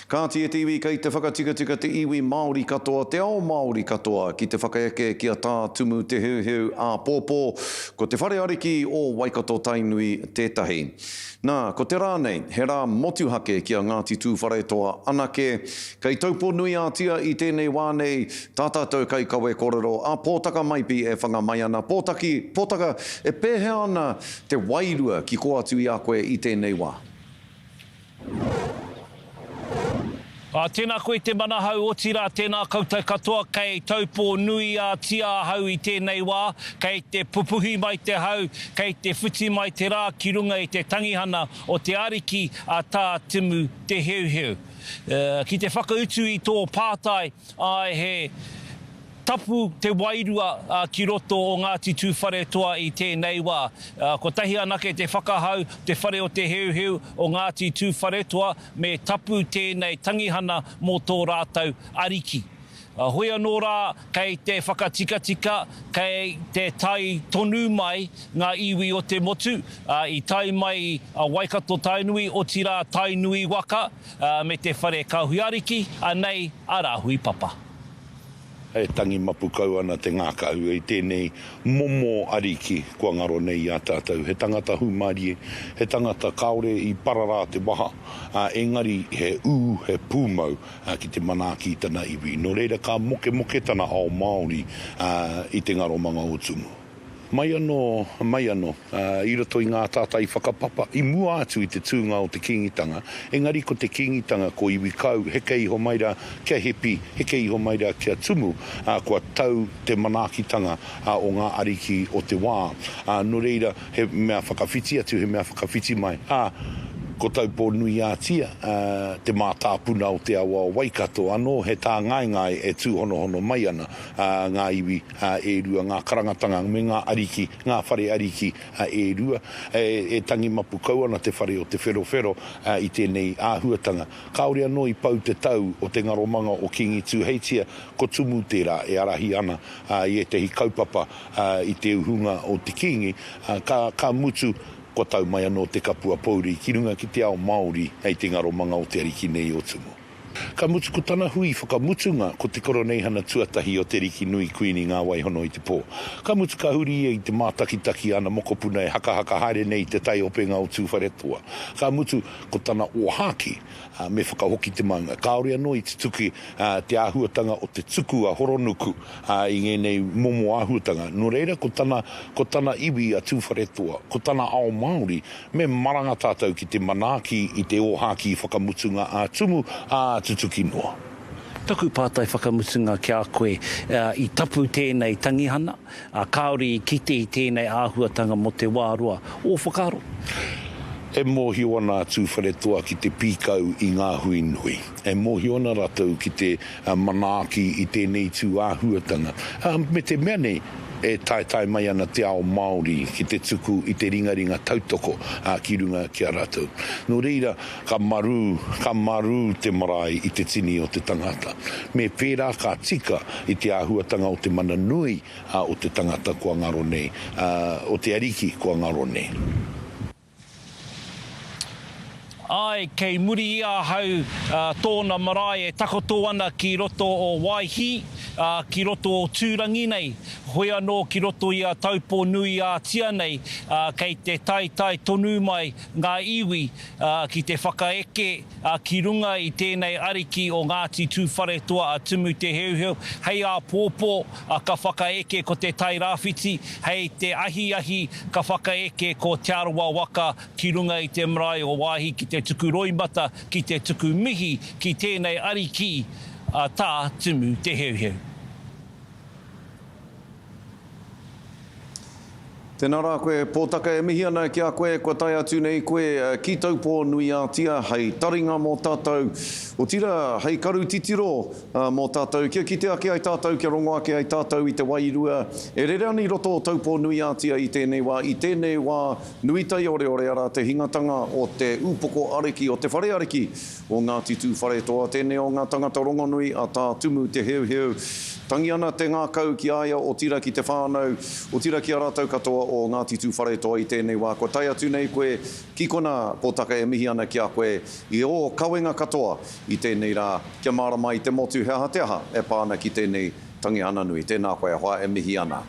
Kāti e te iwi kei te whakatikatika te iwi Māori katoa, te ao Māori katoa ki te whakaeke ki a Tā Tumu Te Heuheu āpōpō, ko te whare ariki o Waikato-Tainui tētahi. Nā, ko te rā nei, he rā motuhake ki a Ngāti Tūwharetoa anake. Kei Taupō-nui-ā-Tia i tēnei wā nei tā tātou kaikawe kōrero a Pōtaka Maipi e whanga mai ana. Pōtaki, Pōtaka, e pēhea ana te wairua ki kō atu i a koe i tēnei wā? Ā, tēnā koe te manahau, otirā tēnā koutou katoa kei Taupō nui ā tia ahau i tēnei wā, kei te pupuhi mai te hau, kei te whiti mai te rā ki runga i te tangihana o te Ariki a Tā Timu Te Heuheu. Ki te whakautu i tō pātai, āe he tapu te wairua ki roto o Ngāti Tūwharetoa i tēnei wā. Kotahi anake te whakahau, te whare o Te Heuheu o Ngāti Tūwharetoa, me tapu tēnei tangihana mō tō rātou ariki. Hoi anō rā, kei te whakatikatika, kei te tae tonu mai ngā iwi o te motu, i tae mai a Waikato-Tainui, otirā Tainui waka, me te whare Kāhui Ariki, anei a Rāhui Papa. E tangi mapu kau ana te ngākau i tēnei momo ariki kua ngaro nei i a tātou. He tangata hūmārie, he tangata kāore i pararā te waha, engari he ū, he pūmau ki te manaaki i tana iwi. Nō reira ka mokemoke tana ao Māori i te ngaromanga o Tumu. Mai anō, mai anō, i roto i ngā tātai whakapapa, i mua atu i te tūnga o te Kīngitanga, engari ko te Kīngitanga ko iwi kau, heke iho mai rā kia Hepi, heke iho mai rā kia Tumu, ā, kua tau te manaakitanga o ngā ariki o te wā. Ā, nō reira, he mea whakawhiti atu, he mea whakawhiti mai, ā, ko Taupō-nui-ā-Tia, te mātāpuna o te awa o Waikato, anō he tāngaengae e tūhonohono mai ana ngā iwi e rua, ngā karangatanga me ngā ariki, ngā whare ariki e rua. E tangi mapu kau ana te whare o Te Wherowhero i tēnei āhuatanga. Kāore anō i pau te tau o te ngaromanga o Kīngi Tūheitia, ko Tumu tērā e ārahi ana i ētehi kaupapa i te uhunga o te Kīngi, ka mutu kua tau mai anō te kapua pōuri ki runga ki te ao Māori hei te ngaromanga o te ariki nei o Tumu. Ka mutu ko tana hui whakamutunga ko te Koroneihana tuatahi o Te Arikinui Kuini Ngā Waihono i te Pō. Ka mutu ka huri ia i te mātakitaki ana mokopuna e hakahaka haere nei i te taiopenga o Tūwharetoa. Ka mutu ko tana ōhākī, me whakahoki te maunga. Kāore anō i tutuki te āhuatanga o te tuku a Horonuku i ngēnei momo āhuatanga. Nō reira ko tana, ko tana iwi a Tūwharetoa, ko tana ao Māori, Me maranga tātou ki te manaaki i te ōhākī whakamutunga a Tumu, ā, tutuki noa. Taku pātai whakamutunga ki a koe, i tapu tēnei tangihana, ā, kāore i kite i tēnei āhuatanga mō te wā roa. Ō whakaaro? E mōhio ana a Tūwharetoa ki te pīkau i ngā hui nui. E mōhio ana rātou ki te manaaki i tēnei tū āhuatanga. Ā, me te mea nei, e taetae mai ana te ao Māori ki te tuku i te ringaringa tautoko ki runga ki a rātou. Nō reira, ka marū, ka marū te marae i te tini o te tangata. Me pērā ka tika i te āhuatanga o te mana nui o te tangata kua ngaro nei, o te ariki kua ngaro nei. Āe, kei muri i ahau tōna marae e takoto ana ki roto o Waihī, ā, ki roto o Tūrangi nei, hoi anō ki roto i a Taupō-nui-ā-Tia nei, ā, kei te taetae tonu mai ngā iwi, ā, ki te whakaeke, ā, ki runga i tēnei ariki o Ngāti Tūwharetoa a Tumu Te Heuheu, hei āpōpō, ā, ka whakaeke ko Te Tairāwhiti, hei te ahiahi ka whakaeke ko Te Arawa waka ki runga i te marae o Waihi ki te tuku roimata, ki te tuku mihi ki tēnei ariki a Tā Tumu Te Heuheu. Tēnā rā koe Pōtaka e mihi ana ki a koe kua tae atu nei koe ki Taupō nui ā-Tia hei taringa mō tātou, otirā hei karu titiro mō tātou kia kite ake ai tātou, kia rongo ake ai tātou i te wairua e rere ana i roto o Taupō nui ā-Tia i tēnei wā, i tēnei wā nui taioreore arā te hingatanga o te ūpoko ariki, o te whare ariki o Ngāti Tūwharetoa, tēnei o ngā tangata rongonui a Tā Tumu Te Heuheu. Tangi ana te ngākau ki a ia, otirā ki te whānau, otirā ki a rātou katoa o Ngāti Tūwharetoa i tēnei wā. Kua tae atu nei koe ki konā, Pōtaka, e mihi ana ki a koe i ō kawenga katoa i tēnei rā, kia mārama ai te motu he aha te aha e pā ana ki tēnei tangihana nui. Tēnā koe e hoa, e mihi ana.